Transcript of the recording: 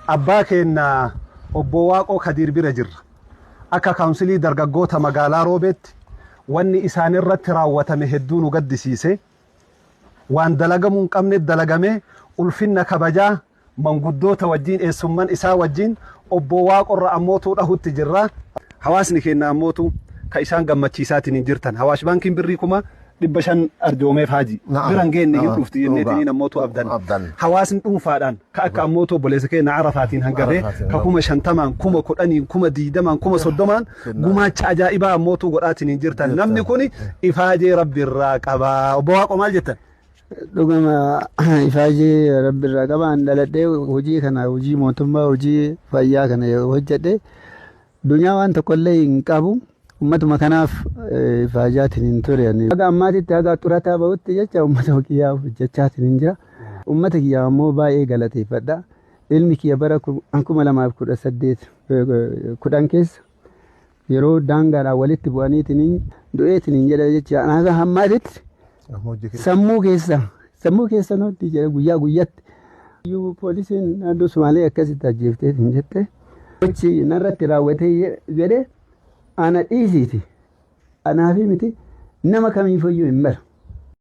Abbaa keenna Obbo Waaqoo Kadiir bira jirra. Akka kaawunsilii dargaggoota magaalaa Roobeetti wanni isaanirratti raawwatame hedduu nu gaddisiise. Waan dalagamuu hin qabne dalagamee ulfinna kabajaa manguddoota wajjiin eessumman isaa wajjiin Obbo Waaqorra ammootuu dhahutti jirra. Hawaasni keenna ammootu ka isaan gammachiisaatiin hin jirtan. Hawaash Baankiin birrii 500,000 arjoomeef haaji. Na'am. Bira hin geenne hin Na'am. dhufti jenneetiniin ammootu abdan. Abdan. Hawaasni dhuunfaadhaan ka akka ammootu obboleessa keenya Arafaatiin hangafee Arafaatiin, ka na'am. 50,000n, 10,000n, 20,000n, 30,000n Kennaa. gumaacha ajaa'ibaa ammootuu godhaatiin hin jirtan. Namni kuni ifaajee Rabbi irraa qaba. Obbo Waaqoo maal jettan? Dhuguma ifaajee Rabbi irraa qaba. An dhaladhee hojii kana, hojii mootummaa, hojii fayyaa kana hojjedhe. Dunyaa waan tokkollee hin qabu. Ummatuma kanaaf ifaajaatiin hin ture. Ani haga ammaatitti haga xurataa bahutti jecha ummata kiyyaaf hojjechaatiin hin jira. Ummata kiyyaa ammoo baay'ee galateeffadha. Ilmi kiyya bara 2018 10 keessa yeroo daangaadhaan walitti bu'aniitiin du'eetiin hin jedha jecha haga ammaatitti sammuu keessa nutti jedha guyyaa guyyatti. Iyyuu poolisiin naannoo Sumaalee akkasitti ajjeeftee hin jette. Gochi narratti raawwatee jedhe ana dhiisiiti. Anaafi miti, nama kamiifiyyuu hin malu.